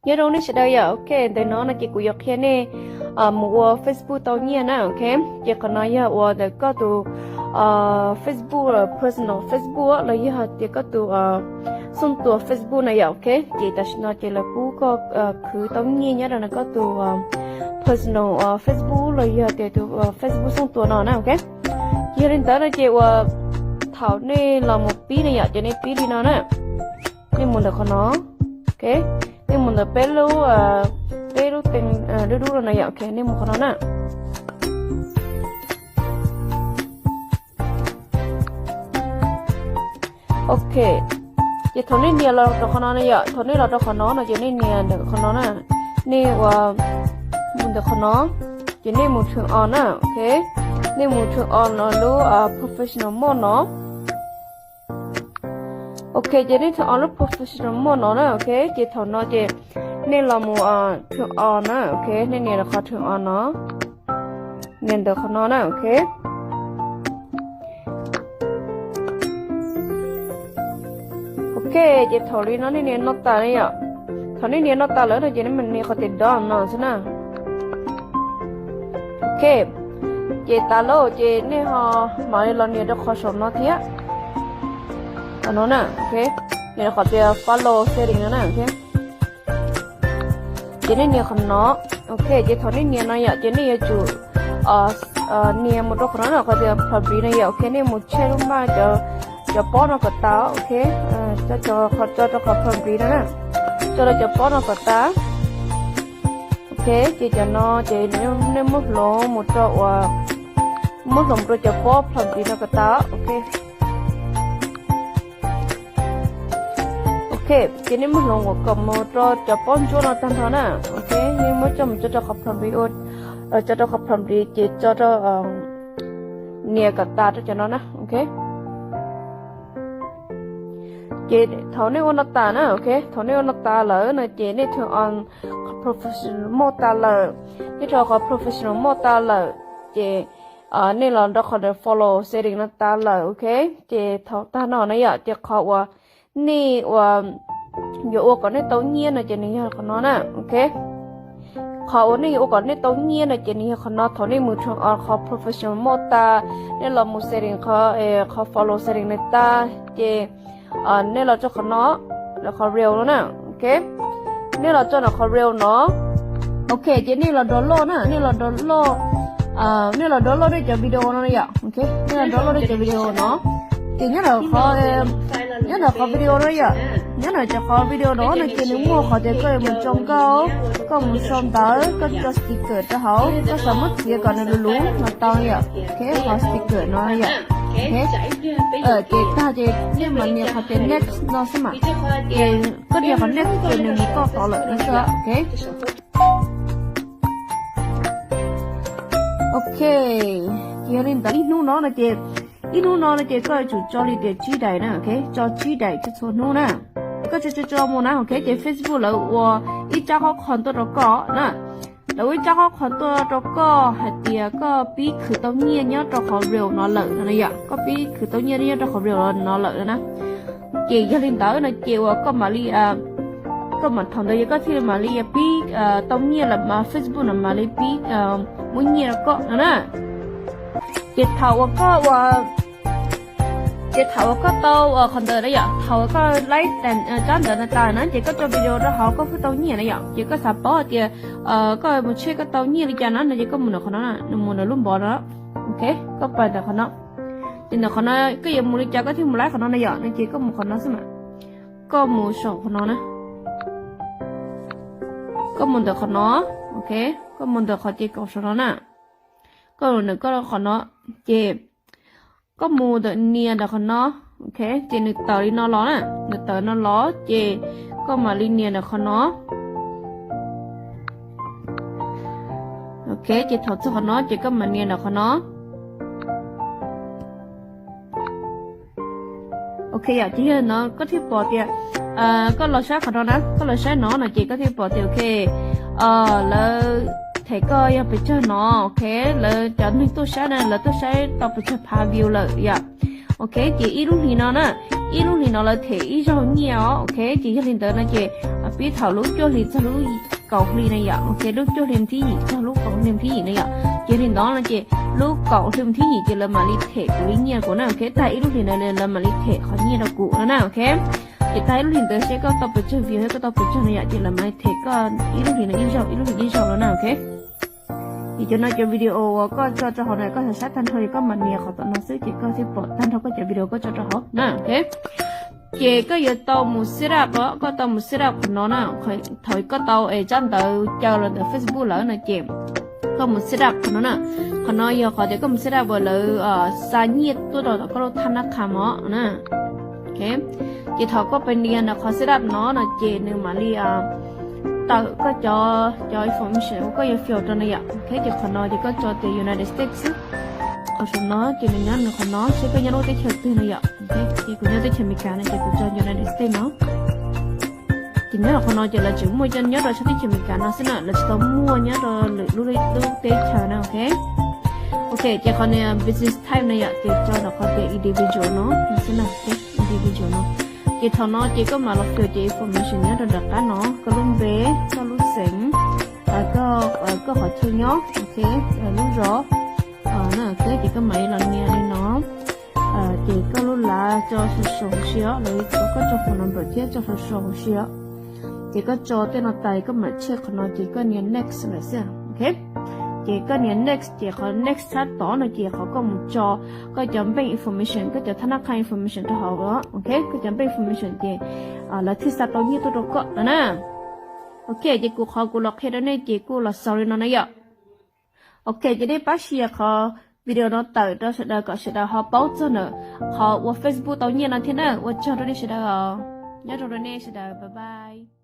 Nyob zoo nej sawv daws yom, ok, ntawm no no ces kuv yuav qhia nej mus ua Facebook tau nyiaj na, ok. Ces qhov no yog ua ntawm koj tus Facebook, personal Facebook los yog tias koj tus xooj tua Facebook na yom, ok. Ces tam sim no ces lawv pub koj khwv tau nyiaj nyob rau koj tus personal Facebook los yog tias tus Facebook xooj tua no na, ok. Yog li ntawd no ces uas thaum nej los mus pib na yom, ces nej pib li no na. Nej mus ntawm qhov no, ok. Nej mus ntawm peb lub, peb lub teev dub dub no na yom, ok, nej mus qhov no na. Ok, ces thaum nej nias los rau qhov no na yom, thaum nej los rau qhov no no ces nej nias ntawm qhov no na, nej ua mus ntawm qhov no, ces nej mus turn on na, ok. Nej mus turn on no lub professional mode no. Ok, ces nej turn on lub professional mode no na, ok. Ces thaum no ces nej los mus turn on na, ok, nej nias rau qhov turn on no, nias ntawm qhov no na, ok. Ok, ces thaum li no nej nias no tas na yom. Thaum nej nias no tas lawm no ces nej mam nias qhov tias done no xwb na. Ok, ces tas lawm ces nej ho mam li los nias rau qhov saum no thiab. Qhov no na, ok, nias rau qhov tias follow setting no na, ok. Ces nej nias qhov no, ok, ces thaum nej nias no yom ces nej yuav tsum nias mus rau qhov no na, qhov tias public no yom, ok, nej mus check lub npaj cov pob no kom tas, ok, tso rau qhov public no na, tso rau cov pob no kom tas. Ok, ces cov no ces nej muab hloov mus rau uas, muab hloov mus rau cov pob public no kom tas, ok. Ok, ces nej muab hloov kom mus rau cov pob ntsuab no tag nrho na, ok, nej muab coj mus tso rau qhov public, tso rau qhov public ces tso rau nias kom tas rau cov no na, ok. Ces thaum nej ua no tas na, ok, thaum nej ua no tas lawm no ces nej turn on qhov professional mode tas lawm, nej turn on qhov professional mode tas lawm, ces nej los rau qhov follow setting no tas lawm, ok. Ces thaum tag no na yom, ces qhov uas nej uas yuav ua kom nej tau nyiaj no ces nws yog qhov no na, ok. Qhov uas nej yuav ua kom nej tau nyiaj no ces nws yog qhov no, thaum nej mus turn on qhov professional mode tas, nej los mus setting qhov, qhov follow setting no tas, ces nej los rau qhov no, qhov reel no na, ok. Nej los rau qhov reel no, ok, ces nej los download na, nej los download, nej los download nej cov video no yom, ok, nej los download nej cov video no. Ces nyob ntawm qhov, nyob ntawm qhov video no yom, nyob ntawm cov qhov video no no ces nws muaj qhov tias koj yuav mus tso nkauj, koj mus sau ntawv, koj tso sticker rau hauv, koj xav muab txiav kom nws luv luv no tau yom, ok, qhov sticker no yom, ok. Ces tag ces nej mam nias qhov tias next no xwb mas, ces koj nias qhov next ces nws mus toj tod lawm no xwb, ok. Ok, ces yog li ntawd ib hnub no no ces, ib hnub no no ces koj yuav tsum tso li tias tsib daim na, ok, tso tsib daim txhua txhua hnub na. Koj tso tso tso mus na, ok, ces Facebook lawv ua ib tsab qhov qhov tuaj rau koj na. Lawv ua ib tsab qhov qhov tuaj rau koj hais tias koj pib khwv tau nyiaj nyob rau qhov reel no lawm no yom, koj pib khwv tau nyiaj nyob rau qhov reel no lawm no na. Ces yog li ntawd no ces uas koj mam li, koj mam thaum ntawd yog koj thiaj li mam li pib tau nyiaj lawm mas Facebook no mam li pib muab nyiaj rau koj no na. Ces thaum uas koj ua, ces thaum uas koj tau qhov ntawd na yom, thaum uas koj laib tsab ntawd no tas na ces koj tso video rau hauv koj pheej tau nyiaj na yom. Ces koj xav paub hais tias koj mus check koj tau nyiaj li cas na no ces koj mus ntawm qhov no, nws mus ntawm lub npov no, ok, koj pais ntawm qhov no. Ces ntawm qhov no koj yuav mus li cas koj thiaj mus laib qhov no na yom, no ces koj mus qhov no xwb mas. Koj mus saum qhov no na. Koj mus ntawm qhov no, ok, koj mus ntawm qhov ces kaum saum no na. Koj mus ntawm koj qhov no, ces koj mus ntawm nias ntawm qhov no, ok, ces nws tawm li no los na, nws tawm no los ces koj mam li nias ntawm qhov no. Ok, ces thaum txog qhov no ces koj mam nias ntawm qhov no. Ok, yom, ces yog no koj thiaj pom tias, koj los saib qhov no na, koj los saib no no ces koj thiaj pom tias, ok, lawv them koj yog pes tsawg no, ok, lawv cov neeg tuaj saib na, lawv tuaj saib tau pes tsawg phav view lawm yom. Ok, ces ib lub hlis no na, ib lub hlis no lawv them ib zaug nyiaj os, ok, ces yog li ntawd no ces pib thaum lub cuaj hli txog lub kaum hli na yom, ok, lub cuaj hli thib yim txog lub kaum hli thib yim na yom. Ces li ntawd no ces lub kaum hli thib yim ces lawv mam li them kuv li nyiaj kuv na, ok, tag ib lub hlis ntawd lawv mam li them qhov nyiaj rau kuv no na, ok. Ces tag ib lub hlis ntawd seb koj tau pes tsawg view thiab koj tau pes tsawg na yom, ces lawv mam li them koj ib lub hlis no ib zaug ib lub hlis ib zaug no na, ok. Ces cov no cov video uas koj tso rau hauv no koj saib tag nrho ces koj mam nias qhov tom no xwb ces koj thiaj pom tag nrho koj cov video koj tso rau hauv na, ok. Ces koj yuav tau mus set up, koj tau mus set up qhov no na, thaum koj tau es tsab ntawv caw los ntawm Facebook lawm no ces koj mus set up qhov no na. Qhov no yog qhov tias koj mus set up uas lawv xa nyiaj tuaj rau tom koj lub thab nab qha mos na. Ok, ces thaum koj pais nias ntawm qhov set up no no ces nws mam li tawm koj cov cov information uas koj yuav fill rau na yom. Ok, ces qhov no ces koj tso tias United States xwb. Qhov saum no ces nws nyob nws qhov no seb koj nyob lub teb chaws twg na yom. Ok, ces kuv nyob teb chaws Amelikas no ces kuv tso United States no. Ces nyob rau qhov no ces lawv tseem muaj nyob rau sab teb chaws Amelikas no xwb na, lawv tsis tau muaj nyob rau lwm lub teb chaws na, ok. Ok, ces qhov nias business type na yom, ces tso rau qhov tias individual no no xwb na, ok, individual no. Ces thaum no ces koj mam los fill cov information nyob rau nram qab no, koj lub npe, koj lub xeev, koj qhov chaw nyob, ok, lub zos, na, ok, ces koj mam li los nias li no. Ces koj lub lav tso social hauv si os, lawv kom koj tso phone number thiab tso social hauv si os. Ces koj tso tej no tas koj mam check qhov no ces koj nias next lawm xwb, ok. Ces koj nias next ces qhov next sab tod no ces qhov koj mus tso koj cov bank information, koj cov thab nab qha information rau hauv, ok, koj cov bank information ces lawv thiaj xa tau nyiaj tuaj rau koj no na. Ok, ces kuv qhov kuv los qhia rau nej ces kuj los xaus li no na yom. Ok, ces nej pab share qhov video no tawm rau sawv daws kom sawv daws ho paub txog ntawm qhov ua Facebook tau nyiaj no thiab na. Ua tsaug rau nej sawv daws os. Nyob zoo rau nej sawv daws, bye bye.